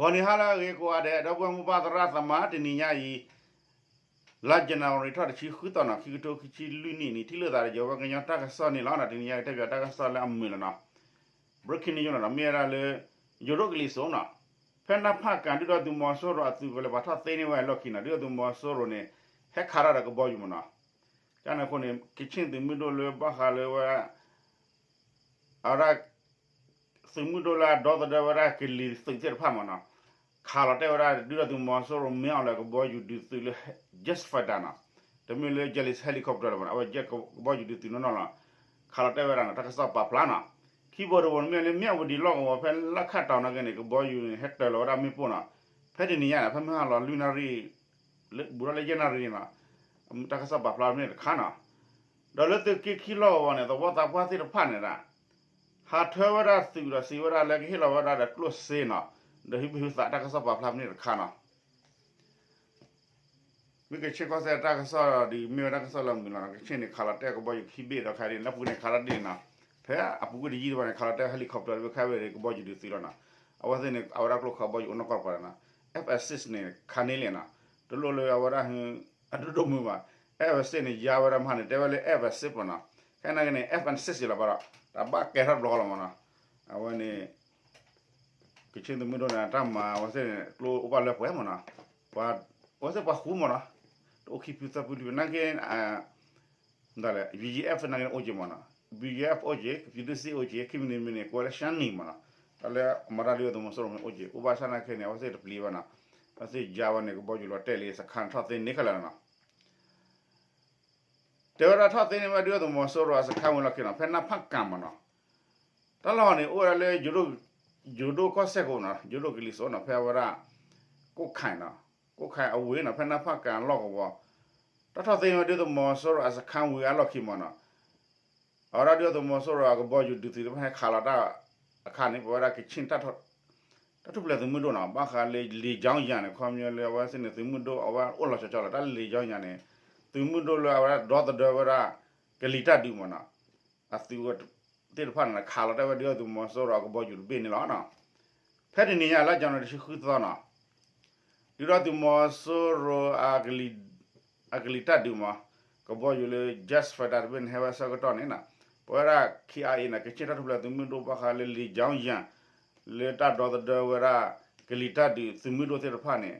ဂီၤနံၤဟါလၢအဂ့ၤကိးဂၤဒဲး ဒီပုၢ်ဝဲၢ်မိၢ်ပၢ်သရၣ်သမါ တနံၤညါအံၤ လါ January ထီၣ်တဆံဃုသီနီၤ ခံကထိခံဆံလွံၢ်နံၣ်န့ၣ် ထံၣ်လိာ်သးဒီးယဝဲကညီတၢ်ကစီၣ်န့ၣ်လီၤ. တနံၤညါကတဲပၠးတၢ်ကစီၣ်လၢအမုာ်လီၤနီၤ breaking news လီၤနီၤ မ့ၢ်ဝဲဒၣ်လၢ ယိၤဒိၣ်ကလံၤစိးနီၤ ဖဲနါဖးကၣ်ဒုၣ်ဒါသုးမီၤစိရိၤအသုးကလၢၤပှၤထီၣ်သ့န့ၢ်ဝဲအလီၢ်ခံနီၤ ဒုၣ်ဒါသုးမီၤစိရိၤန့ၣ် ဟဲခးထီၣ်ဒီးကဘီယူၤမးနီၤ ကန့ၣ်အဃိန့ၣ် ကခ့ၣ်သုးမုၢ်ဒိၣ်လၢဘၣ်ဃးလၢဝဲ အဝဲဒၣ် သုးမုၢ်ဒိၣ်လၢအဒီသဒၢဝဲဒၣ်ကလံၤသုးသ့ၣ်တဖၣ်မးနီၤ ခးလီၤတဲာ်ဝဲဒၣ်ဒုၣ်ဒါသုးမီၤစိရိၤမ့ၢ်အီၤလၢကဘီယူၤဒုးသုးလၢ jet fighter နီၤ တမ့ၢ်လၢ Jalis helicopter လၢၤမးနီၤ အဝဲ jet ကဘီယူၤဒုးသုးနီၢ်နီၢ်လီၤ ခးလီၤတဲာ်ဝဲဒၣ်နီၤ တၢ်ကစီၣ်ပာ်ဖျါနီၤ ခံဘိတဘိန့ၣ်မ့ၢ်လၢမ့ၢ်အဝဲဒံးလီၢ်ကဝီၤဖဲလၢခၣ်တီၤနာ်က့န့ၣ် ကဘီယူၤန့ၣ် ဟဲတၢၤလီၤဝဲဒၣ်မ့ၣ်ပိၢ်နီၤ ဖဲတနံၤညါန့ၣ် ဖဲမုၢ်ဟါလီၤလွံၢ်နၣ်ရံၣ် ဘူးထီၣ်လၢယဲၢ်နၣ်ရံၣ်န့ၣ်လီၤ တၢ်ကစီၣ်ပာ်ဖျါမ့ၢ်တခါနီၤ ဒီးလၢသုးက့ခံလီၢ်ကဝီၤန့ၣ် သဝီသးပှၢ်သ့ၣ်တဖၣ်န့ၣ်ဒၣ် ဟးထၢဝဲဒၣ်သုးဒီးစံးဝဲဒၣ်လၢကဟ့ၣ်လီၤဝဲဒၣ်ဒီးကျိၣ်စ့နီၤ ဒီးဟံးဘ့ၣ်ဟံးသးတၢ်ကစီၣ်ပာ်ဖျါမ့ၢ်တခါနီၤ မ့ၢ်ကခ့ၣ်ကီၢ်စဲၣ်တၢ်ကစီၣ်ဒီးမ့ၢ်ဝဲတၢ်ကစီၣ်လၢအမုာ်လီၤနီၤ ကခ့ၣ်န့ၣ်ခးလီၤတဲာ်ကဘီယူၤခံဘ့ၣ်ဒီးခါဒ်န့ၣ် လၢပူၤန့ၣ်ခးလီၤဒ်န့ၣ်နီၤ ဖဲအပူၤကွံာ်တယံာ်တဘၣ်န့ၣ် ခးလီၤတဲာ် helicopter ဖဲခါဝဲဒၣ်ကဘီယူၤဒုးသုးလီၤနီၤ အဝဲသ့ၣ်န့ၣ် အဝဲဒၣ်ကျိခးကဘီယူၤအိၣ်နီၢ်ကီၢ်တပှၤန့ၣ်နီၤ F six န့ၣ် ခးန့ၢ်လံနီၤ တလိၣ်လၢအဝဲဒၣ် အဒိၣ်ဒိၣ်မုၢ်ဘၣ် F six န့ၣ် ယါဝဲဒၣ်မဟါန့ၣ် တဲဝဲလၢ F six ပနီၤ ခဲနာ်က့န့ၣ် F six လီၤဘၣ်ဒီး တၢ်ဘၣ်ကဲထီၣ်တဘျီဃီလီၤမးနီၤ အဝဲန့ၣ် ကခ့ၣ်သုးမုၢ်ဒိၣ်န့ၣ် တၢ်မၤအဝဲသ့ၣ်န့ၣ် ကျိအိၣ်ဘၣ်လၢပှဲၤမးနီၤ အဝဲသ့ၣ်ပှၤဃူမးနီၤ တအိၣ်ခံဖုသၢဖုလံ နာ်က့ ဒ်လဲၣ် B G F နာ်က့န့ၣ်အိၣ်က့ၤမးနီၤ B G F အိၣ်က့ၤ ပြည်သူ့စစ် အိၣ်က့ၤ ခံမံၤတမံၤန့ၣ် ကိးဝဲလၢ ရှမ်းနီ မးနီၤ တၢ်လၢအမၤတၢ်ဒုၣ်ဒါသုးမီၤစိရိၤမ့ၢ်အိၣ်က့ၤ အိၣ်ဘၣ်ဆၣ်နာ်က့န့ၣ် အဝဲသ့ၣ်တပျံၤဘၣ်နီၤ အဝဲသ့ၣ်ယါဝဲန့ၣ် ကဘီယူၤလီၤတဲာ်လံ စခါန့ၣ်ထီၣ်သ့န့ၢ်ခဲလၢာ်နီၤ တဲဝဲဒၣ်ထီၣ်သ့န့ၢ်ဝဲဒုၣ်ဒါသုးမီၤစိရိၤအစခါဝံၤလီၢ်ခံနီၤ ဖဲနါဖးကၣ်မးနီၤ တၢ်လီၢ်န့ၣ် အိၣ်ဝဲဒၣ်လၢ ယိၤဒိၣ်ကီၢ်စဲၣ်ကအိၣ်နီၤ ယိၤဒိၣ်ကလံၤစိးနီၤ ဖဲအဝဲဒၣ် ကိၣ်ခါနီၤ ကိၣ်ခါအဝ့ၢ်နီၤ ဖဲနါဖးကၣ်လီၢ်ကဝီၤ တၢ်ထီၣ်သ့န့ၢ်ဝဲဒုၣ်ဒါသုးမီၤစိရိၤအစခါဝံၤအလီၢ်ခံမးနီၤ အဝဲဒၣ်ဒုၣ်ဒါသုးမီၤစိရိၤအကဘီယူၤဒုးသုးတဖၣ်ဟဲခးလီၤတၢ်အခါန့ၣ် ပဝဲဒၣ်ကခ့ၣ် တၢ်ထူၣ်ဖျဲးသုးမုၢ်ဒိၣ်နီၤ ဘၣ်ဃးလၢ လေကြောင်းရန် န့ၣ် ခီပညီလၢအဝဲသ့ၣ်န့ၣ် သုးမုၢ်ဒိၣ်အဝဲအိၣ်လီၤဆီဆီလီၤ တၢ်လၢ လေကြောင်းရန် န့ၣ် သုးမုၢ်ဒိၣ်လၢအဝဲဒၣ်ဒီသဒၢဝဲဒၣ် ကလံၤတၢ်ဒုးမးနီၤ အသုးသ့ၣ်တဖၣ်န့ၣ် ခးလီၤတဲာ်ဝဲဒုၣ်ဒါသုးမီၤစိရိၤအကဘီယူၤတဘ့ၣ်န့ၣ်လီၤ. ဖဲတနံၤညါလါ January တဆံဃုသီနီၤ ဒုၣ်ဒါသုးမီၤစိရိၤ အကလံၤတၢ်ဒုးမး ကဘီယူၤလၢ jet fighter တဘ့ၣ်န့ၣ် ဟဲဝဲအဆၢကတီၢ်န့ၣ်နီၤ ပဝဲဒၣ် K I A န့ၣ် ကခ့ၣ်တၢ်ထူၣ်ဖျဲးသုးမုၢ်ဒိၣ်ဘၣ်ဃးလၢ လေကြောင်းရန် လၢတၢ်ဒီသဒၢဝဲဒၣ် ကလံၤတၢ်ဒုးသုးမုၢ်ဒိၣ်သ့ၣ်တဖၣ်န့ၣ်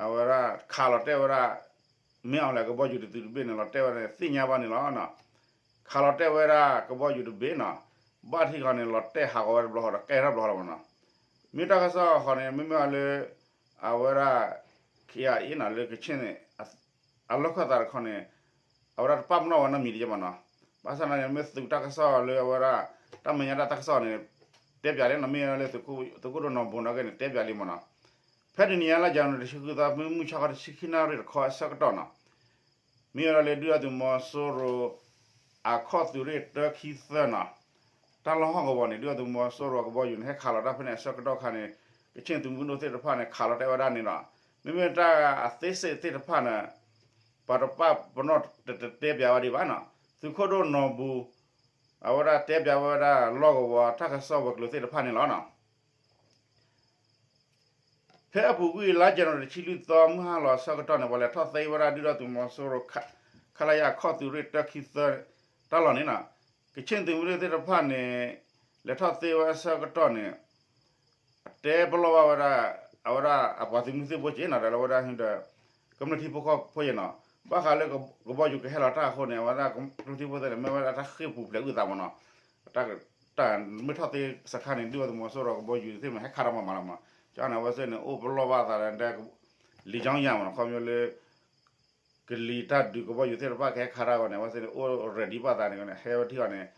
အဝဲဒၣ်ခးလီၤတဲာ်ဝဲဒၣ် မ့ၢ်အီၤလဲၣ် ကဘီယူၤတသုးတဘ့ၣ်န့ၣ် လီၤတဲာ်ဝဲဒၣ်သ့ၣ်ညါဘၣ်န့ၣ်လီၤ. ခးလီၤတဲာ်ဝဲဒၣ်ကဘီယူၤတဘ့ၣ်နီၤ ဘၣ်ထံၣ်ဃီန့ၣ် လီၤတဲာ်ဟးဂီၤဝဲတဘျီဃီဒီး ကဲထီၣ်ဘျီဃီလီၤမးနီၤ မ့ၢ်တၢ်ကစီၣ်ဃီန့ၣ် မ့မ့ၢ်အီၤလၢ အဝဲဒၣ် K I A နီၤ လၢကခ့ၣ်န့ၣ် အလီၢ်ခၢၣ်သးတခီန့ၣ် အဝဲဒၣ်တပာ်ပနီၣ်ဝဲနီတမံၤတယဲၢ်မးနီၤ ဘၣ်ဆၣ်သနာ်က့ မ့ၢ်သုးတၢ်ကစီၣ်လၢအဝဲဒၣ် တၢ်မဲာ်ညါတၢ်ကစီၣ်န့ၣ် တဲပၠးလံနီၤ မ့ၢ်လၢသုးခိၣ်ဒိၣ်နီၢ်ဘိနာ်က့န့ၣ် တဲပၠးလံမးနီၤ ဖဲတနံၤညါလါ January တဆံဃုသီ မုၢ်မုၢ်ဆါခီတဆံခံနၣ်ရံၣ်တခီအဆၢကတီၢ်နီၤ မ့ၢ်ဝဲဒၣ်လၢဒုၣ်ဒါသုးမီၤစိရိၤ အခီၣ်သုးရ့ၣ်တၢခံသၢနီၤ တၢ်လီၢ်ဟီၣ်ကဝီၤန့ၣ် ဒုၣ်ဒါသုးမီၤစိရိၤအကဘီယူၤန့ၣ် ဟဲခးလီၤတၢ်ဖဲန့ၣ်အဆၢကတီၢ်ခါန့ၣ် ကခ့ၣ်သုးမုၢ်ဒိၣ်သ့ၣ်တဖၣ်န့ၣ် ခးလီၤတဲာ်ဝဲဒၣ်န့ၣ်လီၤ. မ့မ့ၢ်တၢ်အသေးစိတ်သ့ၣ်တဖၣ်န့ၣ် ပှၤတပာ်ပနီၣ်တတဲပၠးဝဲဒံးဘၣ်နီၤ သုးခိၣ်ဒိၣ်နီၢ်ဘူ အဝဲဒၣ်တဲပၠးဝဲဒၣ်လီၢ်ကဝီၤတၢ်ကစီၣ်ဝဲၤကျိၤသ့ၣ်တဖၣ်န့ၣ်လီၤနီၤ ဖဲအပူၤကွံာ်လါ January တဆံလွံၢ်သီ မုၢ်ဟါလီၤအဆၢကတီၢ်န့ၣ် ပှၤလဲၤထီၣ်သ့ဝဲဒၣ် ဒုၣ်ဒါသုးမီၤစိရိၤ ခလရ ခီၣ်သုးရ့ၣ်တၢခံသၢ တၢ်လီၢ်န့ၣ်နီၤ ကခ့ၣ်သုးမုၢ်ဒိၣ်သ့ၣ်တဖၣ်န့ၣ် လဲၤထီၣ်သ့ဝဲအဆၢကတီၢ်န့ၣ် အတဲပလီၢ်ဘၣ်ဝဲဒၣ် အဝဲဒၣ်အပှၤသုးမုၢ်သံၣ်ဘိက့ၤနီၤ ဒီးလၢဝဲဒၣ်ဒီး ကမျၢၢ်ထံဖိကီၢ်ဖိယဲၢ်နီၤ ဘၣ်ဃးလၢကဘီယူၤကဟဲလီၤတၢ်အဃိန့ၣ် အဝဲဒၣ်ကမျၢၢ်ထံဖိသ့ၣ်န့ၣ် မ့ၢ်ဝဲဒၣ်တၢ်ဃ့ၢ်ပူၤဖျဲးအုၣ်သးမးနီၤ တၢ်မ့ၢ်ထီၣ်သ့စခါန့ၣ် ဒုၣ်ဒါသုးမီၤစိရိၤကဘီယူၤသ့ၣ်မး ဟဲခးတၢ်မးမးလီၤမး ကန့ၣ် အဝဲသ့ၣ်န့ၣ် အိၣ်ပလီၢ်ဘၣ်သးဒီး လေကြောင်းရန် မးနီၤ ခီပညီလၢ ကလံၤတၢ်ဒုးကဘီယူၤသ့ၣ်တဖၣ်ကဟဲခးတၢ်အဂီၢ်န့ၣ် အဝဲသ့ၣ်န့ၣ် အိၣ် ready ဘၣ်သးန့ၣ် ဟဲဝဲထံၣ်အီၤန့ၣ်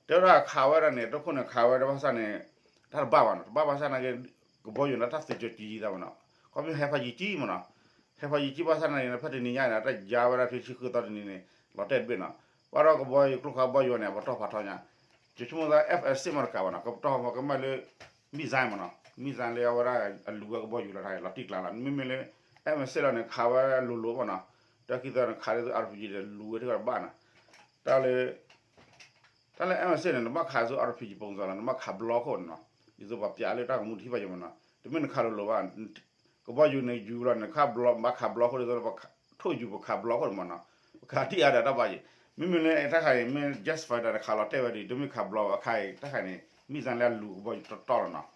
တဲဝဲဒၣ်ခးဝဲဒၣ်န့ၣ် တခိၣ်န့ၣ်ခးဝဲဒၣ်ဘၣ်ဆၣ်န့ၣ် တၢ်တဘၣ်ဘၣ်နီၤ တဘၣ်ဘၣ်ဆၣ်နာ်က့ ကဘီယူၤန့ၣ် တၢ်သုးကၠိၤကံသးမးနီၤ ခီပညီဟဲဖးယံၤကံမးနီၤ ဟဲဖးယံၤကံဘၣ်ဆၣ်နာ်က့ ဖဲတနံၤညါန့ၣ် တၢ်ယါဝဲဒၣ်ဖဲဆံဃုသီတနံၤန့ၣ် လီၤတဲာ်တဘ့ၣ်နီၤ ဘၣ်ဒီးကဘီယူၤကျိခးကဘီယူၤန့ၣ် အပတီၢ်ဖးထီညါ ယဆိကမိၣ်သး F six မ့ၢ်တကးဘၣ်နီၤ ကပတီၢ်ဖးကမၣ်လၢ missile မးနီၤ missile လၢအဝဲဒၣ်အလူၤဝဲကဘီယူၤလီၤ လီၤတံၢ်ကျါလီၤ မ့မ့ၢ်လၢ F six လီၤန့ၣ် ခးဝဲလိၤလိၤမးနီၤ တၢ်ခံသၢန့ၣ် ခးလၢသု RPG ဒီးလူၤဝဲထံၣ်ကီးတဘၣ်နီၤ တၢ်လၢ တၢ်လၢ F six န့ၣ် နဘၣ်ခးသု RPG ပိစးလီၤ နဘၣ်ခးဘျီခိၣ်န့ၣ်နီၤ ဒ်သိးပှၤပျးလၢတၢ်ကမူထံၣ်ဘၣ်ယဲၢ်မးနီၤ တမ့ၢ်နခးလိၤလိၤဘၣ်, ကဘီယူၤန့ၣ် ယူၤလီၤန့ၣ် ခးဘျီ ဘၣ်ခးဘျီအဃိဒီး ထိၣ်ယူၤပခးဘျီအဃိန့ၣ်မ့ၢ်နီၤ, ပခးထံၣ်အါဒီးတၢ်ဘၣ်ယံၤ, မ့မ့ၢ်လၢတၢ်ခါအံၤ မ့ၢ် jet fighter တခးလီၤတဲာ်ဝဲဒီး တမ့ၢ်ခးဘျီဘၣ်, အခါအံၤ တၢ်ခါအံၤန့ၣ် မ့ၢ်စ့ၢ်လၢအလူၤကဘီယူၤတီတီလီၤနီၤ.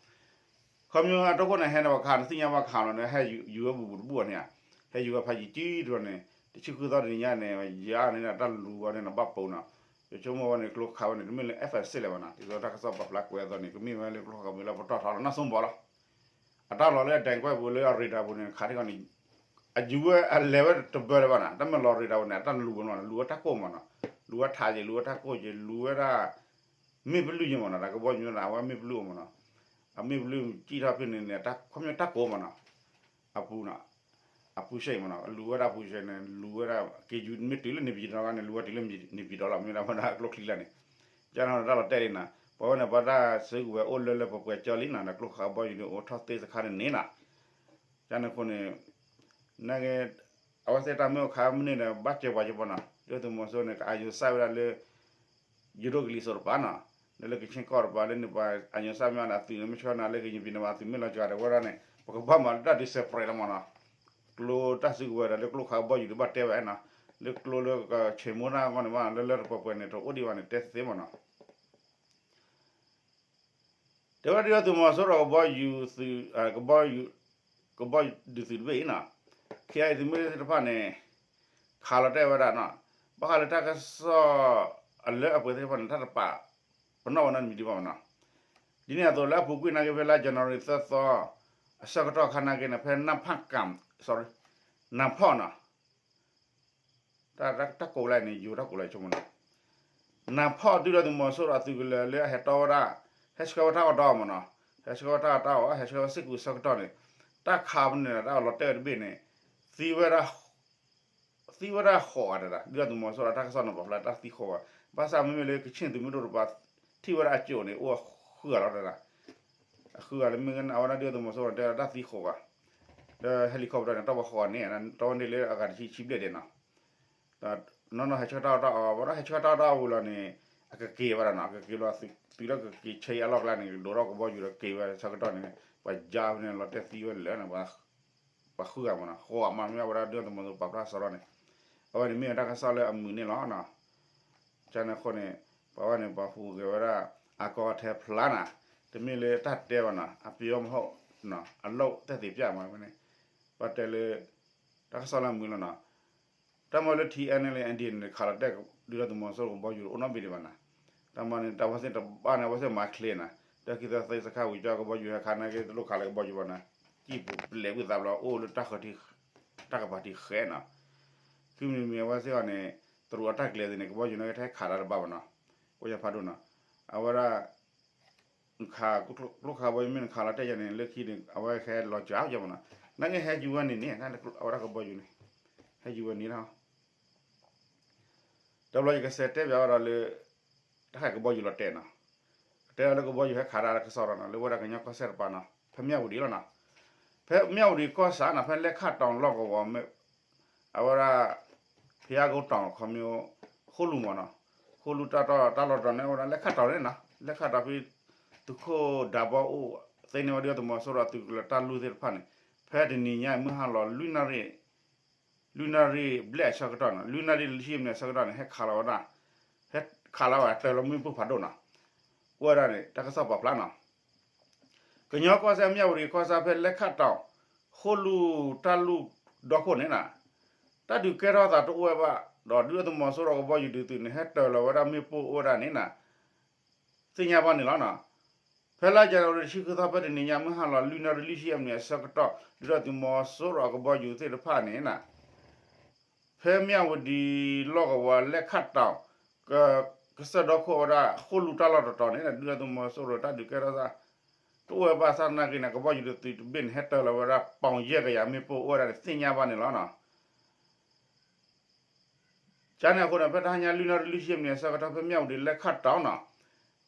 ခီဖျိအတီခိၣ်န့ၣ် ဟဲန့ၣ် ပှၤခးန့ၣ် သ့ၣ်ညါဘၣ်ခးလီၤန့ၣ် ဟဲယူၤဝဲဘူးဘူးတဘူၣ်အီၤန့ၣ်ဧါ, ဟဲယူၤဝဲဖးယံၤကံတဘျီန့ၣ် တဆံဃုသီတနံၤညါန့ၣ် ယၤန့ၣ် တၢ်လူၤဝဲန့ၣ် ဘၣ်ပိာ်နီၤ, ယဆိကမိၣ်ဝဲန့ၣ် ကျိခးဝဲန့ၣ် တမ့ၢ်လၢ F sixteen လဲၣ်ဘၣ်နီၤ, ဒ်သိးတၢ်ကစီၣ်ပာ်ဖျါကွဲးအသိးန့ၣ် ကမ့ၢ်ဝဲလၢကျိခးကဘီယူၤလၢပတီၢ်ထီလီၤ နီၢ်စိဘီလီၤ. အတၢ်လီၤလၢအဒဲးကွဲးပူၤလၢအ radar ပူၤန့ၣ် ခးထံၣ်ခီန့ၣ် အယူၤဝဲအလဲၤဝဲတဘၢလၢၤဘၣ်နီၤ, တၢ်မ့ၢ်လီၤ radar ပူၤန့ၣ် အတၢ်လူၤဝဲနီၤ, လူၤဝဲတၢ်ကိၢ်မ့ၢ်နီၤ, လူၤဝဲထးယံၤ လူၤဝဲတၢ်ကိၢ်ယံၤ လူၤဝဲဒၣ် မ့ၣ်ပလုၢ်ယံၤမ့ၢ်နီၤ, တၢ်ကဘီယူၤန့ၣ် အဝဲမ့ၣ်ပလုၢ်အိၣ်မ့ၢ်နီၤ, အမ့ၣ်ပလုၢ်စံၣ်ထီၣ်ဖဲန့ၣ်န့ၣ် ခီဖျိတၢ်ကိၢ်မ့ၢ်နီၤ, အပူၤနီၤ, အပူၤစ့ၢ်မ့ၢ်နီၤ, လူၤဝဲဒၣ်ပူၤစ့ၢ်န့ၣ် လူၤဝဲဒၣ် က့ၤယူၤမ့ၢ်တုၤလၢ နေပြည်တော် န့ၣ် လူၤဝဲတုၤလၢ နေပြည်တော် လီၤ, မ့ၢ်ဒၣ်ဝဲဒၣ်ကျိချံလၢန့ၣ်, ကန့ၣ်တၢ်လီၤတဲာ်လံနီၤ, ပှၤဝဲန့ၣ် ပှၤတၢ်စုကဝဲၤအိၣ်လၢလၢပှဲၤပှဲၤကၠီလံနီၤ, ဒီးကျိခးကဘီယူၤန့ၣ်အိၣ်ထီၣ်သ့စခါန့ၣ်န့ၣ်နီၤ, ကန့ၣ်အဃိန့ၣ် နက့ အဝဲသ့ၣ်တၢ်မ့ၢ်အိၣ်ခါမ့ၢ်န့ၣ်ဒီး ဘၣ်စၢၤပှၤကၠိပနီၤ, ဒုၣ်ဒါသုးမီၤစိရိၤန့ၣ် ကအာရုံစိုက်ဝဲဒၣ်လၢ ယိၤဒိၣ်ကလံၤစိးတပၤနီၤ, လၢလၢကဆ့ကီၢ်တပၤလၢန့ၣ် ပှၤအာရုံစိုက်မ့ၢ်အီၤန့ၣ် အသုးန့ၣ် မ့ၢ်ဆှၢနၤလၢကရင်ပြည်န့ၣ် အသုးမ့ၢ်လီၤစှၤဒီးဝဲဒၣ်န့ၣ် ပကဘၣ်မၤလၢတၢ်ဒုး separate လီၤမ့ၢ်နီၤ, ကျိတၢ်စုကဝဲၤဒီးလၢကျိခးကဘီယူၤဒုးဘၣ်တဲဝဲနီၤ, လၢကျိလၢကဆ့မိၣ်တၢ်ဂီၢ်န့ၣ်ဘၣ် လၢလၢတပှဲၤပှဲၤန့ၣ် တအိၣ်ဒံးဘၣ်န့ၣ် တဲသ့မ့ၢ်နီၤ တဲဝဲဒၣ်ဒုၣ်ဒါသုးမီၤစိရိၤကဘီယူၤသုး ကဘီယူၤဒုးသုးတဘ့ၣ်အံၤနီၤ, ခ့အံၤသုးမုၢ်သ့ၣ်တဖၣ်န့ၣ် ခးလီၤတဲာ်ဝဲဒၣ်နီၤ, ဘၣ်ဃးလၢတၢ်ကစီၣ်အလၢအပှဲၤသ့ၣ်တဖၣ်န့ၣ် တၢ်တပာ်ပနီၣ်ဝဲနီတမံၤဒံးဘၣ်မ့ၢ်နီၤ, ဒ်န့ၣ်အသိးလၢအပူၤကွံာ်နာ်က့ ဖဲလါ January သၢသီ အဆၢကတီၢ်ခါနာ်က့န့ၣ် ဖဲနၢ်ဖၣ်ကၣ် sorry နၢ်ဖီၣ်နီၤ တၢ်ကိးလၢန့ၣ် ယိၤတၢ်ကိးလၢဆိကမိၣ်နီၤ, နၢ်ဖီၣ်ဒုၣ်ဒါသုးမီၤစိရိၤအသုးကလၢၤလၢအဟဲတီဝဲဒၣ် ဟဲဆှၢဝဲတၢ်အီၣ်တၢ်အီမ့ၢ်နီၤ, ဟဲဆှၢဝဲတၢ်အီၣ်တၢ်အီ ဟဲဆှၢဝဲစ့ၢ်ကီးဆၢကတီၢ်န့ၣ်, တၢ်ခးပန့ၣ် တၢ်လီၤတဲာ်ဝဲတဘ့ၣ်န့ၣ် သံဝဲဒၣ် သံဝဲဒၣ်ဃိးဂၤတဒၣ်, ဒုၣ်ဒါသုးမီၤစိရိၤတၢ်ကစီၣ်န့ၣ် ပာ်ဖျါတၢ်သံဃိးဂၤ, ဘၣ်ဆၣ်မ့မ့ၢ်လၢကခ့ၣ်သုးမုၢ်ဒိၣ်တပၤ ထံၣ်ဝဲဒၣ်အကၠိၣ်န့ၣ် အိၣ်ဃုဂၤလီၤတဒၣ်, အဃုဂၤလၢမ့ၢ်ဂ့ၤန့ၣ် အဝဲဒၣ်ဒုၣ်ဒါသုးမီၤစိရိၤန့ၣ် တဲဝဲဒၣ်တၢ်သံဃိးဂၤ ဒီး helicopter န့ၣ် တၢ်ပှၤဃိးဂၤန့ၣ် တဝဲန့ၣ်လၢအဂၤတဆံဆံဘျဲၣ်ဒဲးနီၤ, ဒီးနီၢ်နီၢ်ဟဲဆှၢတၢ်အီၣ်တၢ်အီ ဝဲဒၣ်ဟဲဆှၢတၢ်အီၣ်တၢ်အီဝံၤလီၤန့ၣ် အကက့ၤဘၣ်ဒီးနီၤ, အကက့ၤလီၤ သုးလၢကက့ၤဆဲးအလီၢ်ကျါန့ၣ် ဒိးထီၣ်ကဘီယူၤဒီးက့ၤဝဲဆၢကတီၢ်န့ၣ် ပှၤယါဖဲန့ၣ် လီၤတဲာ်သံဝဲလၢာ်န့ၣ် ပှၤဃုဂၤမ့ၢ်နီၤ, ဃိးဂၤမ့ၢ်မ့ၢ်ဝဲဒၣ်ဒုၣ်ဒါသုးမီၤစိရိၤပာ်ဖျါစရီန့ၣ်, အဝဲန့ၣ်မ့ၢ်ဝဲတၢ်ကစီၣ်လၢအမုာ်န့ၣ်လီၤနီၤ. ကန့ၣ်အဃိန့ၣ် ပှၤဝဲန့ၣ် ပှၤဟူးဂဲၤဝဲဒၣ် အကီထဲဖျါနၤ, တမ့ၢ်လၢတၢ်တဲဘၣ်နီၤ, အပျီမဟီၣ်နီၤ, အလိၣ်သက်သေပြမးဝဲန့ၣ်, ပှၤတဲလၢ တၢ်ကစီၣ်လၢအမုာ်လီၤနီၤ. တၢ်မၤလၢ ထံအဲၣ်နဲၣ်လၢ အၣ်ဒီအ့ၣ်န့ၣ် ခးလီၤတဲာ်ဒုၣ်ဒါသုးမီၤစိရိၤကဘီယူၤအိၣ်နီတဘ့ၣ်ဒံးဘၣ်နီၤ. တၢ်မၤန့ၣ် တၢ်ဝဲသ့ၣ်တဘၣ်န့ၣ် အဝဲသ့ၣ်မၤချ့နီၤ, တၢ်ခံသၢသ့စခါဝံၤကၠီကဘီယူၤဟဲခးနာ်က့ တလိၣ်ခးလၢကဘီယူၤဘၣ်နီၤ, ကံၢ်ပူၤပျဲးဝံသးဘျီအိၣ်လၢတၢ်ဃၢၤထံ တၢ်ကပၤထံဃဲနီၤ. ခံမံၤမံၤအဝဲသ့ၣ်အီၤန့ၣ် တရူးအတၢ်ကျဲၤသ့ၣ်န့ၣ် ကဘီယူၤနာ်က့ တဟဲခးတၢ်တဘၣ်ဘၣ်နီၤ, အိၣ်ယၤဖးဒိၣ်နီၤ. အဝဲဒၣ် နခး ကျိခးကဘီယူၤမ့ၢ်နခးလီၤတဲာ်ယၤန့ၣ် လၢခံန့ၣ် အဝဲဟဲလီၤစှၤယၤမ့ၢ်နီၤ, နာ်က့ဟဲယူၤဝဲန့ၣ်န့ၣ် အဝဲဒၣ်ကဘီယူၤန့ၣ် ဟဲယူၤဝဲန့ၣ်လီၤ. တဘျီယကစဲးတဲပၠးဝဲဒီးလၢ တၢ်ခးကဘီယူၤလီၤတဲာ်နီၤ, တဲလၢကဘီယူၤဟဲခးတၢ်လၢကစီၣ်ဒီးနီၤ လၢဝဲဒၣ်ကညီကီၢ်စဲၣ်တပၤနီၤ ဖဲမၠၣ်ဝတံၤလီၤနီၤ, ဖဲမၠၣ်ဝတံၤကီၢ်ဆၣ်နီၤ ဖဲလဲခၣ်တီၤလီၢ်ကဝီၤ အဝဲဒၣ် ဖယါကိတီၤ ခီမ့ၢ် ဃိလူၤမ့ၢ်နီၤ, ဃိလူၤတၢ်တီၢ်တၢ်လီၢ်တတီၤန့ၣ် အိၣ်ဝဲဒၣ်လဲခၣ်တီၤန့ၣ်နီၤ, လဲခၣ်တီၤဖဲ သုးခိၣ်ဒးဘီအိၣ် သ့န့ၢ်ဝဲဒၣ်သုးမီၤစိရိၤအသုးကလၢၤတၢ်လူၢ်သ့ၣ်တဖၣ်န့ၣ်, ဖဲတနံၤညါမုၢ်ဟါလီၤ လွံၢ်နၣ်ရံၣ် လွံၢ်နၣ်ရံၣ်ဘျဲၣ်အဆၢကတီၢ်နီၤ, လွံၢ်နၣ်ရံၣ်လွံၢ်ဆံမံးနံးအဆၢကတီၢ်န့ၣ် ဟဲခးလီၤဝဲဒၣ်, ဟဲခးလီၤဝဲတၢၤလီၤမ့ၣ်ပိၢ်ဖးဒိၣ်နီၤ, အိၣ်ဝဲဒၣ်န့ၣ် တၢ်ကစီၣ်ပာ်ဖျါနီၤ ကညီကီၢ်စဲၣ်မၠၣ်ဝတံၤကီၢ်ဆၣ်ဖဲလဲခၣ်တီၤ ဃိလူၤတၢ်လူၢ်ဒီခိၣ်န့ၣ်နီၤ, တၢ်ဒုးကဲထီၣ်သးတအိၣ်ဝဲဘၣ်, ဒီးဒုၣ်ဒါသုးမီၤစိရိၤကဘီယူၤဒုးသုးန့ၣ် ဟဲတၢၤလီၤဝဲဒၣ်မ့ၣ်ပိၢ်အိၣ်ဝဲဒၣ်န့ၣ်နီၤ, သ့ၣ်ညါဘၣ်န့ၣ်လီၤနီၤ. ဖဲလါယနူၤအါရံၤတဆံဃုသီ ဖဲတနံၤညါမုၢ်ဟါလီၤ လွံၢ်နၣ်ရံၣ်လွံၢ်ဆံမံးနံးအဆၢကတီၢ် ဒုၣ်ဒါသုးမီၤစိရိၤအကဘီယူၤသ့ၣ်တဖၣ်န့ၣ်နီၤ ဖဲမၠၣ်ဝတံၤလီၢ်ကဝီၤလဲခၣ်တီၤ က ကစၢၢ်ဒီခိၣ်ဝဲဒၣ် ဃိလူၤတၢ်လီၢ်တတီၤန့ၣ် ဒုၣ်ဒါသုးမီၤစိရိၤတၢ်ဒုးကဲထီၣ်သး တအိၣ်ဝဲဘၣ်ဆၣ်သနာ်က့န့ၣ် ကဘီယူၤတသုးတဘ့ၣ်န့ၣ် ဟဲတၢၤလီၤဝဲဒၣ် ပီၣ်ယဲၢ်ကယၤမ့ၣ်ပိၢ်အိၣ်ဝဲဒၣ်န့ၣ် သ့ၣ်ညါဘၣ်န့ၣ်လီၤနီၤ. ကန့ၣ်အဃိန့ၣ် ဖဲတဟါညါလွံၢ်နၣ်ရံၣ်လွံၢ်ဆံမံးနံးအဆၢကတီၢ် ဖဲမၠၣ်ဝတံၤလဲခၣ်တီၤနီၤ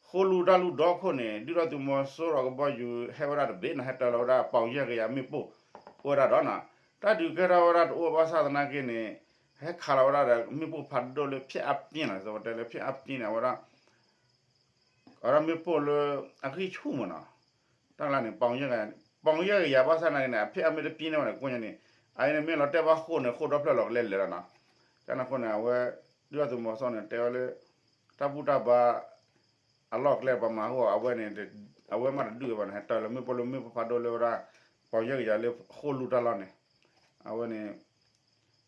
ဃိလူၤတၢ်လူၢ်ဒီခိၣ်န့ၣ် ဒုၣ်ဒါသုးမီၤစိရိၤကဘီယူၤဟဲဝဲဒၣ်တဘ့ၣ်နီၤ ဟဲတၢၤလီၤဝဲဒၣ် ပီၣ်ယဲၢ်ကယၤမ့ၣ်ပိၢ်အိၣ်ဝဲဒၣ်ဒီးနီၤ တၢ်ဒုးကဲထီၣ်ဝဲဒၣ်တအိၣ်ဘၣ်ဆၣ်သနာ်က့န့ၣ် ဟဲခးလီၤဝဲဒၣ်ဒီးမ့ၣ်ပိၢ်ဖးဒိၣ်လၢ ဖျက်အပြင်း နီၤ တဲလၢ ဖျက်အပြင်း န့ၣ် အဝဲဒၣ် အဝဲဒၣ်မ့ၣ်ပိၢ်လၢအဂံၢ်ဆူၣ်မးနီၤ တၢ်လၢန့ၣ် ပီၣ်ယဲၢ်ကယၤ ပီၣ်ယဲၢ်ကယၤဘၣ်ဆၣ်နာ်က့န့ၣ် အဖဲအမ့ၢ်တပျံၤန့ၣ်ဘၣ်န့ၣ် ကိးညါန့ၣ် အအံၤန့ၣ်မ့ၢ်လီၤတဲာ်ဘၣ်ဃိန့ၣ် ဃိဒီဖျၢၣ်လီၤကလဲလဲာ်လီၤနီၤ. ကန့ၣ်အဃိန့ၣ် အဝဲ ဒုၣ်ဒါသုးမီၤစိရိၤန့ၣ် တဲဝဲလၢ တၢ်ဘူၣ်တၢ်ဘါ အလီၢ်ကျဲပှၤမၤဟီၣ် အဝဲန့ၣ် အဝဲမ့ၢ်တဒုးဘၣ်န့ၣ် ဟဲတၢၤလီၤမ့ၣ်ပိၢ်လၢမ့ၣ်ပိၢ်ဖးဒိၣ်လၢဝဲဒၣ် ပီၣ်ယဲၢ်ကယၤလၢဃိၣ်လူၤတၢ်လီၢ်န့ၣ် အဝဲန့ၣ်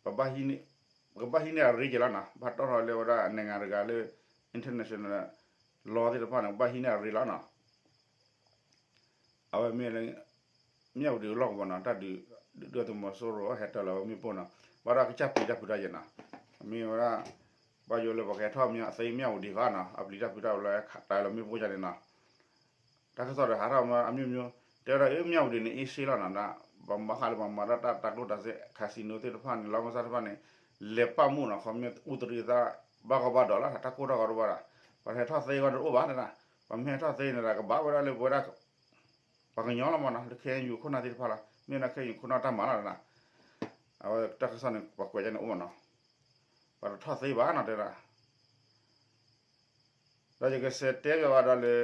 ပဘၣ်ဟံးန့ၢ်အရ့က့ၤလီၤနီၤ. ဘၣ်တီၣ်ထီၣ်လၢဝဲဒၣ် နိုင်ငံတကာ လၢ international law သ့ၣ်တဖၣ်န့ၣ် ပဘၣ်ဟံးန့ၢ်အရ့လီၤနီၤ. အဝဲမ့ၢ်လၢ မၠၣ်ဝတံၤအလီၢ်ကဝီၤနီၤ တၢ်ဒုး ဒုၣ်ဒါသုးမီၤစိရိၤဟဲတၢၤလီၤဝဲမ့ၣ်ပိၢ်နီၤ ဘၣ်ဒီးကစၢ်ပျံၤတၢ်ဖုးတၢ်ယဲနီၤ. မ့ၢ်ဝဲဒၣ် ဘၣ်ယိၣ်လၢပှၤကဟဲထီၣ်မၠၣ်သ့မၠၣ်ဝတံၤဃီနီၤ အပျံၤတၢ်ဖုးတၢ်လီၤ တၢၤလီၤမ့ၣ်ပိၢ်ယဲန့ၣ်နီၤ. တၢ်ကစီၣ်ဒီးဟးထီၣ်မးအမျိုးမျိုး တဲဝဲဒၣ်အၢ မၠၣ်ဝတံၤန့ၣ် အ့ၣ်စ့လီၤနီၤ ဒ် ပှၤမၤဃာ်လၢပှၤမၤတၢ်တၢ်ကျိၣ်တၢ်စ့ casino သ့ၣ်တဖၣ်န့ၣ် လီၢ်မုၢ်ဆါတဖၣ်န့ၣ် လဲၤပာ်မူနီၤ ခီမ့ၢ်အူတရံးသး ဘၣ်ကီဘၣ်ဒီးလီၤ တၢ်ကိၢ်တၢ်ဂီၤတအိၣ်ဘၣ်နီၤ. ပှၤဟဲထီၣ်သ့ဂီၢ်တအိၣ်ဘၣ်နီၤ ပှၤမ့ၢ်ဟဲထီၣ်သ့န့ၣ်ဒီး ကဘၣ်ဝဲဒၣ်လၢပဝဲဒၣ် ပှၤကညီလီၤမးနီၤ လၢ ခ့ၣ်အဲၣ်ယူၣ် ခိၣ်နၢ်သ့ၣ်တဖၣ်လီၤ မ့ၢ်ဝဲဒၣ် ခ့ၣ်အဲၣ်ယူၣ် ခိၣ်နၢ်တၢ်မၤလီၤနီၤ. အဝဲတၢ်ကစီၣ်န့ၣ် ပှၤကွဲးယဲန့ၣ်အိၣ်မးနီၤ ပှၤတထီၣ်သ့ဘၣ်နီၤ တဲဒၣ် ဒီးယကစံးတဲဘၣ်ဝဲဒၣ်လၢ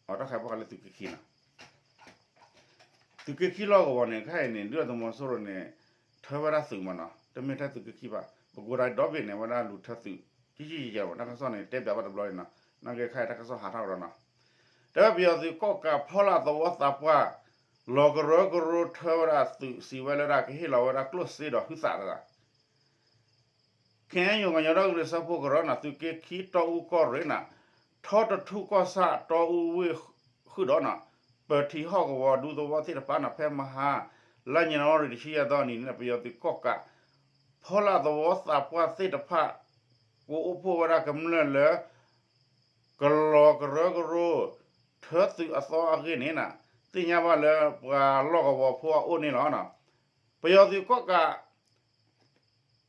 အတၢ်ခါဖီၣ်ဃာ်လၢသုးက့ခံနီၤ သုးက့ခံလီၢ်ကဝီၤန့ၣ် ခဲအံၤန့ၣ် ဒုၣ်ဒါသုးမီၤစိရိၤန့ၣ် ထၢဝဲဒၣ်သုးမးနီၤ တမ့ၢ်ထဲသုးက့ခံဘၣ် ပကိးဒၣ်ဒီဘ့ၣ်န့ၣ် ဝဲဒၣ်လူၤထၢသုး ကံကံကံကံမး တၢ်ကစီၣ်န့ၣ် တဲဘၣ်ဘၣ်တဘျီန့ၣ်နီၤ နာ်က့ခဲအံၤတၢ်ကစီၣ်ဟးထီၣ်ကဒီးနီၤ တဲဝဲပယီၤသုးကီၣ်ကးဖီလာ်သဝီသးပှၢ် လီၤကရၢကရိထၢဝဲဒၣ်သုး စံးဝဲလၢဒၣ်ကဟ့ၣ်လီၤဝဲဒၣ်ကျိၣ်စ့ဒီးဟုသးတဂၤ ခဲအံၤ ကညီဒီကလုာ်စၢဖှိၣ်ကရၢနီၤ သုးက့ခံတီအူကီၢ်ရ့ၣ်နီၤ ထီတထူၣ်ကီၢ်ဆၣ်တီအူဝ့ၢ်ဃုာ်ဒီးနီၤ ပၢၤထံဟီၣ်ကဝီၤဒူသဝီသ့ၣ်တဖၣ်နီၤ ဖဲမဟါ လါယနူၤအါရံၤတဆံယဲၢ်သီအနံၤန့ၣ် ပယီၤသုးကီၣ်ကး ဖီလာ်သဝီသးပှၢ်သ့ၣ်တဖၣ် ကအိၣ်ဖှိၣ်ဝဲဒၣ်ကမျၢၢ်လၢ ကလီၤကရၢကရိ ထၢသုးအသီအဂ့ၢ်န့ၣ်နီၤ သ့ၣ်ညါဘၣ်လၢပှၤလီၢ်ကဝီၤဖိအအိၣ်န့ၣ်လီၤ. ပယီၤသုးကီၣ်ကး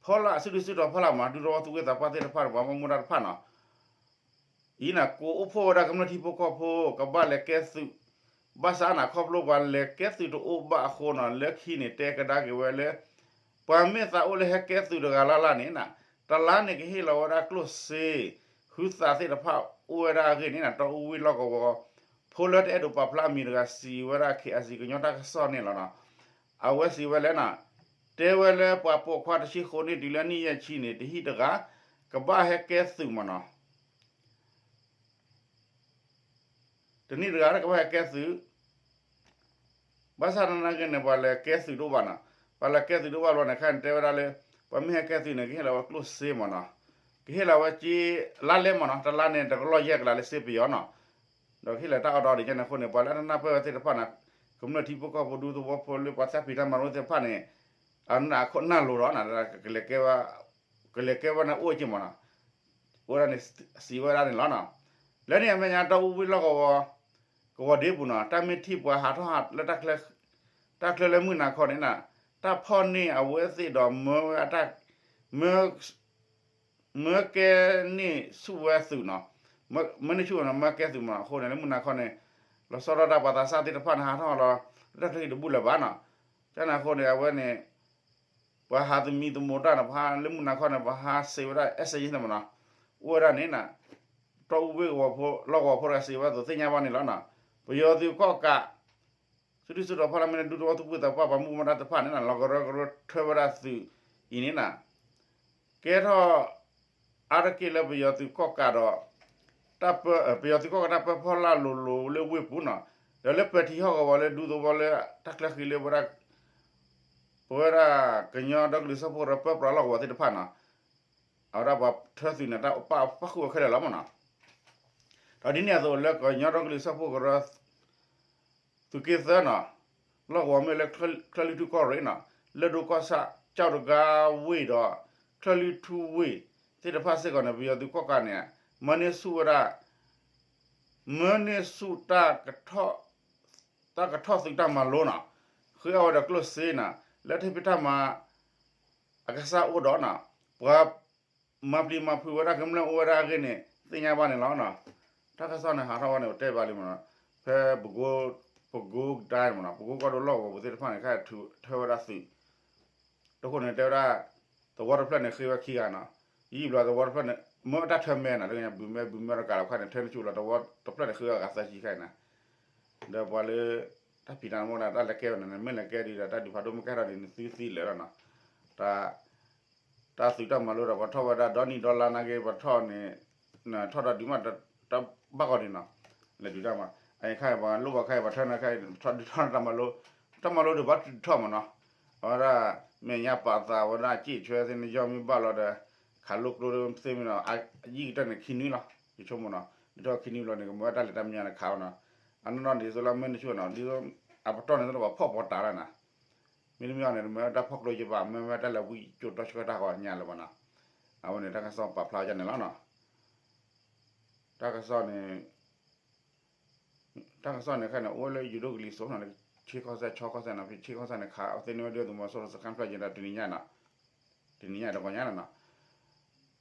ဖီလာ်စုဒုစုတီၤဖီလာ်မး ဒူသဝီသူၣ်က့သးပှၢ်သ့ၣ်တဖၣ်န့ၣ် ပှၤဘၣ်မူဘၣ်ဒါတဖၣ်နီၤ အံၤန့ၣ် ကအိၣ်ဖှိၣ်ဝဲဒၣ်ကမျၢၢ်ထံဖိကီၢ်ဖိ ကဘၣ်လဲၤကဲသုး ဘၣ်ဆၣ်န့ၣ် ခီဖျိပှၤလဲၤကဲသုးတအိၣ်ဘၣ်အဃိနီၤ လၢခံန့ၣ် တဲကဒါက့ၤဝဲလၢ ပှၤမ့ၢ်သးအိၣ်လၢဟဲကဲသုးတဂၤလၢ်လၢ်န့ၣ်နီၤ တလါန့ၣ် ကဟ့ၣ်လီၤဝဲဒၣ်ကျိၣ်စ့ ဟုသးသ့ၣ်တဖၣ်အိၣ်ဝဲဒၣ်အဂ့ၢ်န့ၣ်နီၤ တီအူဝ့ၢ်လီၢ်ကဝီၤ ဖိလၢတအဲၣ်ဒိးပာ်ဖျါအမံၤတဂၤ စံးဝဲဒၣ် ခ့ၣ်အဲၣ်စံၣ် ကညီတၢ်ကစီၣ်န့ၣ်လီၤနီၤ အဝဲစံးဝဲလၢနီၤ တဲဝဲလၢပှၤပိာ်ခွါတဆံဃိးနံၣ် တုၤလၢနံၣ်ယဲၢ်ဆံန့ၣ် တဟံၣ်တဂၤ ကဘၣ်ဟဲကဲသုးမးနီၤ တနံၣ်တဂၤ ကဘၣ်ဟဲကဲသုး ဘၣ်ဆၣ်သနာ်က့န့ၣ် ပှၤလဲၤကဲသုးတအိၣ်ဘၣ်နီၤ ပှၤလဲၤကဲသုးတအိၣ်ဘၣ်ဘျီန့ၣ် ခဲအံၤန့ၣ် တဲဝဲဒၣ်လၢ ပှၤမ့ၢ်ဟဲကဲသုးန့ၣ် ကဟ့ၣ်လီၤဝဲကျိၣ်စ့မးနီၤ ကဟ့ၣ်လီၤဝဲက့ လါလဲမးနီၤ တလါန့ၣ် တကလီၢ်ယဲၢ်ကလးလၢစ့ပယီၤနီၤ ဒီးကဟ့ၣ်လီၤတၢ်အီၣ်တၢ်အီဒ်န့ၣ်အဃိန့ၣ် ပှၤလၢအတနၢ်ပၢၢ်ဝဲသ့ၣ်တဖၣ်န့ၣ် ကမျၢၢ်ထံဖိကီၢ်ဖိဒူသဝီဖိလၢပှၤသးဖံးတၢ်မၤလိသ့ၣ်တဖၣ်န့ၣ် အနၢ်အခိၣ်နၢ်လိၤဒီးနီၤ ကလဲၤကဲဝဲ ကလဲၤကဲဝဲန့ၣ်အိၣ်က့မးနီၤ အိၣ်ဒၣ်န့ၣ် စံးဝဲဒၣ်န့ၣ်လီၤနီၤ လၢန့ၣ်အမဲာ်ညါ တီအူဝ့ၢ်လီၢ်ကဝီၤ ကဝီၤဒ့ပူၤနီၤ တၢ်မ့ၢ်ထံၣ်ပှၤဟးထီၣ်ဟးလၢ တၢ်ချၢလၢမုၢ်နၤခီန့ၣ်နီၤ တၢ်ဖီၣ်န့ၢ်အဝဲသ့ၣ်ဒီးမၢဝဲအတၢ် မၢ မၢကဲန့ၢ်ဆူၣ်ဝဲသုးနီၤ မၢန့ၢ်ဆူၣ်ဝဲနီၤ မၢကဲသုးမး အဃိန့ၣ် လၢမုၢ်နၤခီန့ၣ် လီၤဆီဒၣ်တၢ်ပှၤသးစၢ်သ့ၣ်တဖၣ်န့ၣ် ဟးထီၣ်လီၤ လၢတၢ်ချၢအံၤတဘူၣ်လၢၤဘၣ်နီၤ ကန့ၣ်အဃိန့ၣ် အဝဲန့ၣ် ပှၤဟးသမံသမိးတၢ်န့ၣ် ပှၤဟးလၢမုၢ်နၤခီန့ၣ် ပှၤဟးစံးဝဲဒၣ် အဲၣ်စ့ယ့ၣ်န့ၣ်မးနီၤ အိၣ်ဝဲဒၣ်န့ၣ်နီၤ တီအူဝ့ၢ်ကဝီၤဖိ လီၢ်ကဝီၤဖိတဂၤစံးဝဲဒၣ်အသိးသ့ၣ်ညါဘၣ်န့ၣ်လီၤနီၤ ပယီၤသုးကီၣ်ကး စုဒုစုတီၤဖီလာ်မ့ၢ်န့ၣ် ဒူသဝီသူၣ်က့သးပှၢ် ပှၤမူဘၣ်ဒါတဖၣ်န့ၣ်နီၤ လီၤကရၢကရိထၢဝဲဒၣ်သုးအံၤန့ၣ်နီၤ ကဲထီၣ် အါတက့ၢ်လၢပယီၤသုးကီၣ်ကးဒီး တၢ်ပၢ ပယီၤသုးကီၣ်ကးတၢ်ပၢဖီလာ်လိၤလိၤလၢဝ့ၢ်ပူၤနီၤ ဒီးလၢပၢၤထံဟီၣ်ကဝီၤလၢဒူသဝီလၢ တၢ်ချၢဃံလၢဝဲဒၣ် ပဝဲဒၣ်ကညီဒီကလုာ်စၢဖှိၣ်ကရၢပၢပြးလီၢ်ကဝီၤသ့ၣ်တဖၣ်နီၤ အဝဲဒၣ်ပှၤထၢသုးန့ၣ် တၢ်ပာ်ပာ်ဃုာ်ဝဲခဲလၢာ်လီၤမးနီၤ ဒီးဒ်န့ၣ်အသိးလၢကညီဒီကလုာ်စၢဖှိၣ်ကရၢ သုးက့သၢနီၤ လီၢ်ကဝီၤမ့ၢ်လၢ ချၢၣ်လွံၢ်ထူၣ်ကီၢ်ရ့ၣ်နီၤ လၢၢ်ဒိၣ်ကီၢ်ဆၣ် ကၠီၣ်တဂၤဝ့ၢ်ဒီး ချၢၣ်လွံၢ်ထူၣ်ဝ့ၢ်သ့ၣ်တဖၣ်စ့ၢ်ကီးန့ၣ် ပယီၤသုးကီၣ်ကးန့ၣ် မၢန့ၢ်ဆူၣ်ဝဲဒၣ် မၢန့ၢ်ဆူၣ်တၢ်ကထီၣ် တၢ်ကထီၣ်သုးတၢ်မၤလိနီၤ ဃ့အီၣ်ဝဲဒီးကျိၣ်စ့နီၤ လၢထံဖံးတၢ်မၤ အကစၢ်အိၣ်ဒီးနီၤ ပှၤမၤပျံၤမၤဖုးဝဲဒၣ်ကမျၢၢ်အိၣ်ဝဲဒၣ်အဂ့ၢ်န့ၣ် သ့ၣ်ညါဘၣ်န့ၣ်လီၤနီၤ တၢ်ကစီၣ်န့ၣ်ဟးထီၣ်ဝဲန့ၣ် ပတဲဘၣ်လံမးနီၤ ဖဲပကိ ပကိကဒါမးနီၤ ပကိကီၢ်ဒိၣ်လီၢ်ကဝီၤပူၤသ့ၣ်တဖၣ်န့ၣ် ခဲအံၤထၢဝဲဒၣ်သုး တဃိန့ၣ်တဲဝဲဒၣ် သဝီတဖျၢၣ်န့ၣ်ဃ့ဝဲခံဂၤနီၤ ယံာ်ဘျီသဝီတဖျၢၣ်န့ၣ် မ့ၢ်တၢ်ထၢမဲနီၤ လၢညါ ဘုးမဲ ဘုးမဲရကၤလီၤခါန့ၣ် ထၢန့ၢ်ဆူၣ်လီၤ တဝီတဖျၢၣ်န့ၣ် ဃုအဂၤသၢဆံခါအံၤနီၤ, ဒီးပှၤလၢ တၢ်ဖံးတၢ်မၤတၢ်လဲၤကဲဝဲန့ၣ် မ့ၢ်လဲၤကဲဒံးဒီး တၢ်ဒုးဖးဒိၣ်မ့ၢ်ကဲထီၣ်ဒံးန့ၣ် သုသံလၢာ်လီၤနီၤ, တၢ် တၢ်သုးတၢ်မၤလိဒီး ပှၤထီၣ်ဝဲဒၣ်ဒီနံၣ်ဒီလါနာ်က့ ပှၤထီၣ်န့ၣ် ထီၣ်ဒီးဒုးမး တၢ်ဘၣ်ကီဒံးနီၤ, လဲၤဒုးတၢ်မၤ အအံၤခါအံၤ ပှၤလိၣ်ဘၣ်ခါအံၤ ပှၤထၢနၤခါအံၤ ထီၣ်ဒုးထီၣ်တၢ်မၤလိ, တၢ်မၤလိဒုးဘၣ်ထီၣ်မးနီၤ, အဝဲဒၣ် မဲာ်ညါပာ်သးဝဲဒၣ် စံၣ်ထွဲသ့ၣ်န့ၣ် ယီၢ်မ့ၢ်ဘၣ်လီၤဒီး ခးလိကျိသ့ၣ်မ့ၢ်နီၤ ယံာ်ကတၢၢ်န့ၣ် ခံနွံလီၤ ယဆိကမိၣ်နီၤ, ဒုးထီၣ်ခံနွံလီၤန့ၣ် ကမၤဝဲတၢ်လဲၤတၢ်မညါန့ၣ်ခးအီၤနီၤ, အနီၢ်နီၢ်ဒ်သိးလၢမ့ၢ်နဆိနီၤ ဒ်သိး အပတီၢ်န့ၣ်သိးပှၤဖီၣ်ပီၤတၢ်လီၤနီၤ မ့တမ့ၢ်အီၤန့ၣ် မ့ၢ်ဝဲတၢ်ဖီၣ်ကျိယဘၣ် မ့ၢ်ဝဲတၢ်လဲၤဝံကၠိတီဆှၢတၢ်ဂီၤညါလၢၤဘၣ်နီၤ, အဝဲန့ၣ် တၢ်ကစီၣ်ပာ်ဖျါဝဲဒ်န့ၣ်လီၤနီၤ, တၢ်ကစီၣ်န့ၣ် တၢ်ကစီၣ်န့ၣ်ခဲန့ၣ် အိၣ်ဝဲလၢယိၤဒိၣ်ကလံၤစိးနီၤ လၢဆ့ကီၢ်စဲၣ် ဆီကီၢ်စဲၣ်နီၤ ဖဲဆ့ကီၢ်စဲၣ်န့ၣ် ခးအဝဲသ့ၣ်န့ၢ်ဝဲဒုၣ်ဒါသုးမီၤစိရိၤစခန်းဖျၢၣ်ယဲဒီးတနံၤညါနီၤ, တနံၤညါတဂီၤညါနီၤ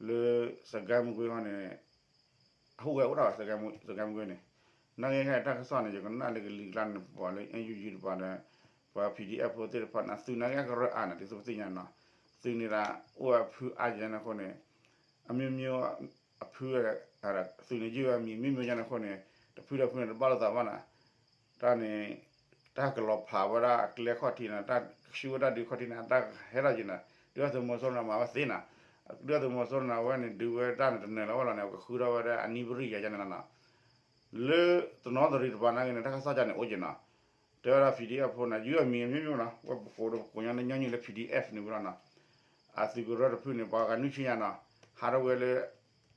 လၢ စကဲမကွ့ၤဟီန့ၣ် အဟူးဂဲၤအိၣ်ဒၣ်ဘၣ် စကဲမကွ့ၤန့ၣ်, နာ်က့ခဲအံၤတၢ်ကစီၣ်န့ၣ် ယကနၣ်လၢကလံၤကျါန့ၣ် ပှၤလၢ NUG တပၤဒီး ပှၤ PDF ဖိသ့ၣ်တဖၣ်န့ၣ် အသုးနာ်က့အကရၢအါန့ၣ် ဒ်သိးပသ့ၣ်ညါနီၤ, သုးန့ၣ်ဒၣ်အိၣ်ဝဲအဖုအါယဲန့ၣ်အဃိန့ၣ် အမျိုးမျိုး အဖု သုးန့ၣ်ယုၢ်ဝဲအမံၤ မျိုးမျိုးညါန့ၣ်အဃိန့ၣ် တဖုဒီးဖုန့ၣ် တဘၣ်လိာ်သးဘၣ်နီၤ, တၢ်န့ၣ် တၢ်ကလီၤဖးဝဲဒၣ်အကျဲခီၣ်ထံးန့ၣ် တၢ်ကဆူၣ်ဝဲတၢ်ဒုးခီၣ်ထံးန့ၣ် အတၢ်ဟဲထီၣ်က့ၤန့ၣ် ဒုၣ်ဒါသုးမီၤစိရိၤန့ၣ် မၤဝဲသ့နီၤ, ဒုၣ်ဒါသုးမီၤစိရိၤန့ၣ် အဝဲန့ၣ် ဒုးဝဲတၢ်န့ၣ် တနၢၤလီၤဝဲလီၤန့ၣ် ကဃုထီၣ်ဝဲဒၣ်အနံၣ်ဘရံၣ်ယၤယဲန့ၣ်လီၤနီၤ, လၢတနီသရံၣ်တပၤနာ်က့န့ၣ် တၢ်ကစီၣ်ကန့ၣ်အိၣ်က့ၤနီၤ, တဲဝဲဒၣ် PDF ဖိန့ၣ် ယုၢ်အမံၤ မျိုးမျိုး နီၤ ဝဲပကိးဒီးပကိးညီညီနုၢ်လၢ PDF န့ၣ်ဝဲလီၤနီၤ, အသုးကရၢတဖုန့ၣ် ပှၤဂၤနုၢ်ဆံညါနီၤ, ဟးထီၣ်ဝဲလၢ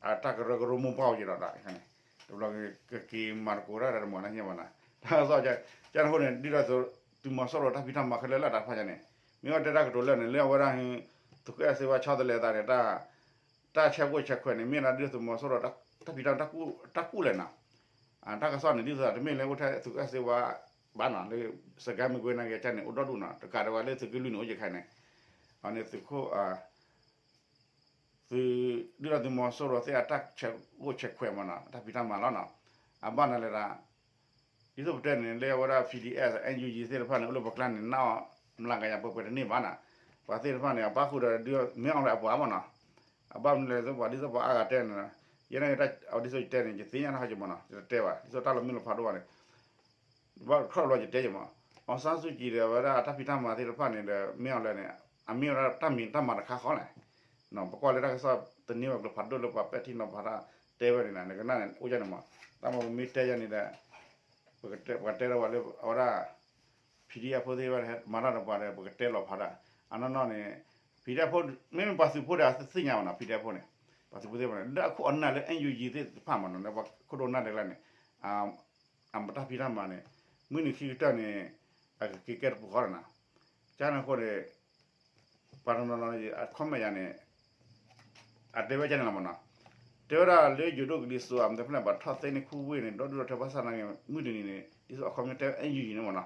အတၢ်ကရၢကရိမိၢ်ပှၢ်အိၣ်က့ၤဒီး တၢ်ခါန့ၣ် တဘျီကက့ၤမၤသကိးတၢ်တၢ်တမံၤလၢညါဘၣ်နီၤ, တၢ်ကစီၣ်ကန့ၣ်အဃိန့ၣ် ဒုၣ်ဒါသုးမီၤစိရိၤတၢ်ဖံးတၢ်မၤခဲလၢာ်လၢတၢ်တဖၣ်ညါန့ၣ် မ့ၢ်ဝဲတဲတၢ်ကတိၤလၢာ်န့ၣ် လၢအဝဲဒၣ် သုးခိၣ်အဲၣ်စ့ဝါဆီတလဲသးန့ၣ် တၢ် တၢ်ဆဲးကိၣ်ဆဲးခွဲးန့ၣ် မ့ၢ်ဒၣ်ဒုၣ်ဒါသုးမီၤစိရိၤ တၢ်ဖံးတၢ် တၢ်ကူၣ်လဲၣ်နီၤ, တၢ်ကစီၣ်န့ၣ် ဒ်သိးတမ့ၢ်လၢအိၣ်ထဲသုးခိၣ်အဲၣ်စ့ဝါဘၣ်နီၤ လၢ စကဲမကွ့ၤနာ်က့န့ၣ် အိၣ်ဒီဒူၣ်နီၤ တကးဒံးဘၣ်လၢသုးက့လွံၢ်န့ၣ်အိၣ်ယဲၢ်ခါန့ၣ်, အန့ၣ်သုးခိၣ် သုး ဒုၣ်ဒါသုးမီၤစိရိၤသ့ၣ်အတၢ်ဆဲးကိၣ်ဆဲးခွဲးမးနီၤ တၢ်ဖံးတၢ်မၤလီၤနီၤ, အဘၣ်နၤလဲၣ်ဒၣ် ဒ်သိးပတဲန့ၣ် လၢအဝဲဒၣ် PDF NUG သ့ၣ်တဖၣ်န့ၣ် အိၣ်လၢပကျါန့ၣ် နၢ်အီၤ မျးကယၤ ပှဲၤပှဲၤတန့ၢ်ဘၣ်နီၤ, ပှၤသ့ၣ်တဖၣ်န့ၣ် အပၣ်ဃုာ်ဒီးဒုၣ် မ့ၢ်အီၤလၢအပှၤမးနီၤ, အဘၣ်မနုၤလဲၣ်ဒ်သိးပှၤဒ်သိးပှၤအါဂၤတဲန့ၣ်နီၤ, ယဲန့ၣ် ဒ်သိးယတဲန့ၣ် ယသ့ၣ်ညါနီၢ်ဟီက့ၤမးနီၤ ယတတဲဘၣ် ဒ်သိးတၢ်လီၤမုၢ်လီၤဖးဒိၣ်ဘၣ်န့ၣ် ဘၣ်ခီၣ်ဘျီယတဲယမး, အောင်ဆန်းစုကြည်ဒီး အဝဲဒၣ်တၢ်ဖံးတၢ်မၤသ့ၣ်တဖၣ်န့ၣ်ဒီး မ့ၢ်အီၤလဲၣ်န့ၣ် အမ့ၢ်ဝဲဒၣ်တၢ်မံၤတၢ်မၤတခါဃီလဲၣ်, ပကွၢ်လၢတၢ်ကစီၣ်တန့ၢ်ဘၣ်ကျိဖးဒိၣ်လၢပှၤပဲာ်ထံနီၤဖးတၢ်တဲဝဲန့ၣ် နကနၣ်န့ၣ် အိၣ်ယဲန့ၣ်မး, တၢ်မၤပမ့ၢ်တဲယဲန့ၣ်ဒီး ပှၤတဲထီၣ်ဝဲလၢအဝဲဒၣ် PDF ဖိသ့ၣ်တဖၣ်မၤတၢ်ဒီးပှၤဒီး ပကတဲလီၤဖးဒၣ်, အနီၢ်နီၢ်န့ၣ် PDF ဖိ မ့မ့ၢ်ပှၤသုးဖိဒီးသ့ၣ်ညါဘၣ်နီၤ PDF ဖိန့ၣ်, ပှၤသုးဖိသ့ၣ်တဖၣ်န့ၣ် လၢအခိၣ်အနၢ်လၢ NUG သ့ၣ်တဖၣ်မးနီၤ လၢပှၤခိၣ်ဒိၣ်နၢ်ဒဲးလၢန့ၣ် အမတၢ်ဖံးတၢ်မၤန့ၣ် မုၢ်နံၤခံကတၢၢ်န့ၣ် အကက့ၤကဲတပူၤဃီလီၤနီၤ, ကန့ၣ်အဃိန့ၣ် ပှၤတနီၤနီၤ အ comment ယၤန့ၣ် အတဲဝဲကန့ၣ်လီၤမးနီၤ, တဲဝဲဒၣ်လၢယိၤဒိၣ်ကလံၤစိး အမတဖျၢၣ် ပှၤထီၣ်သ့န့ၢ်ခူဝ့ၢ်န့ၣ် ဒီဒူၣ်ဒီထၢဘၣ်ဆၣ်နာ်က့ မုၢ်တနံၤန့ၣ် ဒ်သိးအ comment တဲ NUG န့ၣ်မးနီၤ,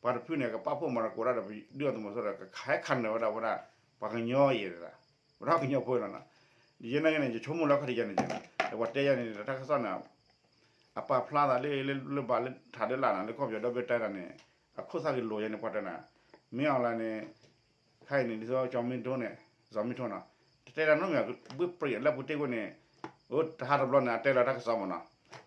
ပှၤတဖုန့ၣ် ကပာ်ဖှိၣ်မၤသကိးတၢ်ဒီး ဒုၣ်ဒါသုးမီၤစိရိၤဒီး ကဟဲခးနၢၤဝဲဒၣ်ဝဲဒၣ် ပှၤကညီအံၤဒၣ် ပှၤထီၣ်ကညီဖိလီၤနီၤ, ယဲနာ်က့န့ၣ် ယဆိကမိၣ်လၢခီၣ်ထံးယဲန့ၣ် ဒီးပှၤတဲယဲန့ၣ် တၢ်ကစီၣ်န့ၣ် အပာ်ဖျါသးလၢ လၢဘၣ်လၢထးလၢလာ်နီၤ လၢကီၢ်ပယီၤဒီဘ့ၣ်တဲတၢ်န့ၣ် အခိၣ်သၣ်ကလိၤယဲန့ၣ် ပှၤတဲနၤ မ့ၢ်အီၤလၢန့ၣ် ခဲအံၤန့ၣ် ဒ်သိးကၠီမ့ၢ်ဒိန့ၣ် စီၤမ့ၢ်ထိနီၤ တတဲတၢ်နီတမံၤ ဘ့ၣ်ပြံးလၢပူၤတ့ၢ်ဝဲန့ၣ် အိၣ်တဟါတဘျီန့ၣ် အတဲလီၤတၢ်ကစီၣ်မးနီၤ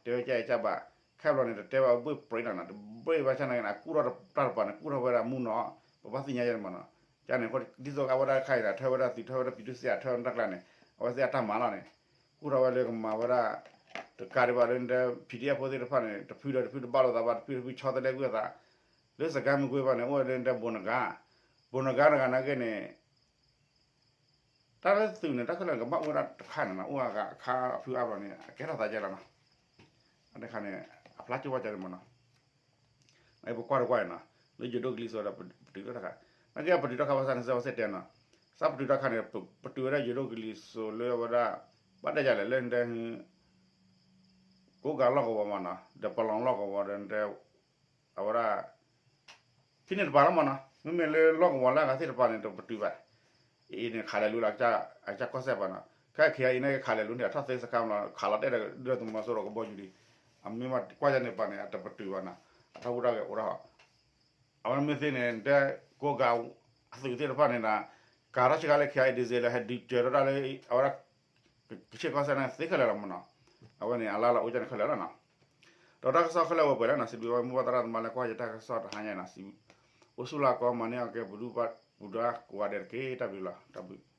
တဲဝဲကဲအံၤကဘၣ် ခဲဘျီန့ၣ် တတဲဝဲဘ့ၣ်ပြံးနီၤ တဘ့ၣ်ဘၣ်ဆၣ်နာ်က့န့ၣ် အကူၣ်ထီၣ်တၢ်တပၤန့ၣ် ကူၣ်ထီၣ်ဝဲဒၣ်မူနီၤ ပဘၣ်သ့ၣ်ညါယဲန့ၣ်မးနီၤ ကန့ၣ် ဒ်သိးအဝဲဒၣ်ခဲအံၤန့ၣ် ထၢဝဲဒၣ်သုးထၢဝဲဒၣ်ပံးတူစ့အထၢဝဲဒၣ်တၢ်ကျါန့ၣ် အဝဲသ့ၣ်အတၢ်မၤလီၤန့ၣ် ကူၣ်ထီၣ်ဝဲလၢကမၤဝဲဒၣ် တကးဒံးဘၣ်လၢနတဲ PDF ဖိသ့ၣ်တဖၣ်န့ၣ် တဖုဒီးတဖုတဘၣ်လိာ်သးဘၣ် တဖုတဖုဆီတလဲကွံာ်အသး လၢစကဲမကွ့ၤဘၣ်န့ၣ် အိၣ်ဝဲလၢနတဲဘိးနဂၤ ဘိးနဂၤတဂၤနာ်က့န့ၣ် တၢ်လၢသုးန့ၣ် တၢ်ခဲလၢာ်ကဘၣ်အိၣ်ဝဲဒၣ်တခါန့ၣ်နီၤ အိၣ်ဝဲအခါအဖုအါဘျီန့ၣ် အကဲထီၣ်သးကဲလီၤနီၤ တခါန့ၣ် အဖျါကၠိဝဲကန့ၣ်မးနီၤ ပကွၢ်တကွၢ်အံၤနီၤ လၢယိၤဒိၣ်ကလံၤစိးဒီးပတုာ်တၢ်ခါ နာ်က့ပတုာ်တၢ်ခါဘၣ်ဆၣ်န့ၣ် စဲဝဲစဲတဲနီၤ စးပတုာ်တၢ်ခါန့ၣ် ပတုာ်ဝဲဒၣ်ယိၤဒိၣ်ကလံၤစိးလၢအဝဲဒၣ် ဘၣ်တဲယၤလဲၣ်လၢနတဲ ကိးဂၤလီၢ်ကဝီၤမးနီၤ ဒီးပလီၢ်လီၢ်ကဝီၤဒီးနတဲ အဝဲဒၣ် ဖဲန့ၣ်တပၤလီၤမးနီၤ မ့မ့ၢ်လၢလီၢ်ကဝီၤလၢအဂၤသ့ၣ်တပၤန့ၣ် တပတုာ်ဘၣ် အံၤန့ၣ် ခးလဲၤလူလၢအကစၢ်ကီၢ်စဲၣ်ပၤနီၤ ခဲခဲအံၤန့ၣ် ခးလဲၤလူန့ၣ် အထီၣ်သ့စခါမးနီၤ ခးလီၤတဲာ်ဒီးဒုၣ်ဒါသုးမီၤစိရိၤကဘီယူၤလံ အမ့ၢ်မးကွၢ်ယဲန့ၣ်ပၤန့ၣ် အတပတုာ်ဘၣ်နီၤ အထီၣ်ဟူးတၢ်ဂဲၤအိၣ်ဒၣ်ဟီ အဝဲမ့ၢ်သ့န့ၣ် နတဲ ကိးဂၤ အသုးသ့ၣ်တဖၣ်န့ၣ်ဒီး ကၤထီၣ်ဆံးခါလၢ ခဲအံၤ ဒံၣ်စဲးလၢ ဟဲဒုးစၢၤထီၣ်တၢ်လၢ အဝဲဒၣ် ကဆ့ၣ်ကီၢ်စဲၣ်န့ၣ်သ့ခဲလၢာ်လီၤမ့ၢ်နီၤ. အဝဲန့ၣ် အလါလီၤအိၣ်ကန့ၣ်ခဲလၢာ်လီၤနီၤ. ဒီးတၢ်ကစီၣ်ခဲလၢာ်ဝဲပှဲၤလီၤနီၤ, စံးဘျုးဝဲမိၢ်ပၢ်သရၣ်သမါလၢကွၢ်ယတၢ်ကစီၣ်တဟါညါနီၤ, အိၣ်ဆူၣ်လၢကီၢ်မၤန့ၢ်အီၤကဲပူၤဒုၣ်ပူၤဒါကိးဂၤဒဲးတက့ၢ်, တၢ်ဘျုးလီၤ, တၢ်ဘျုး.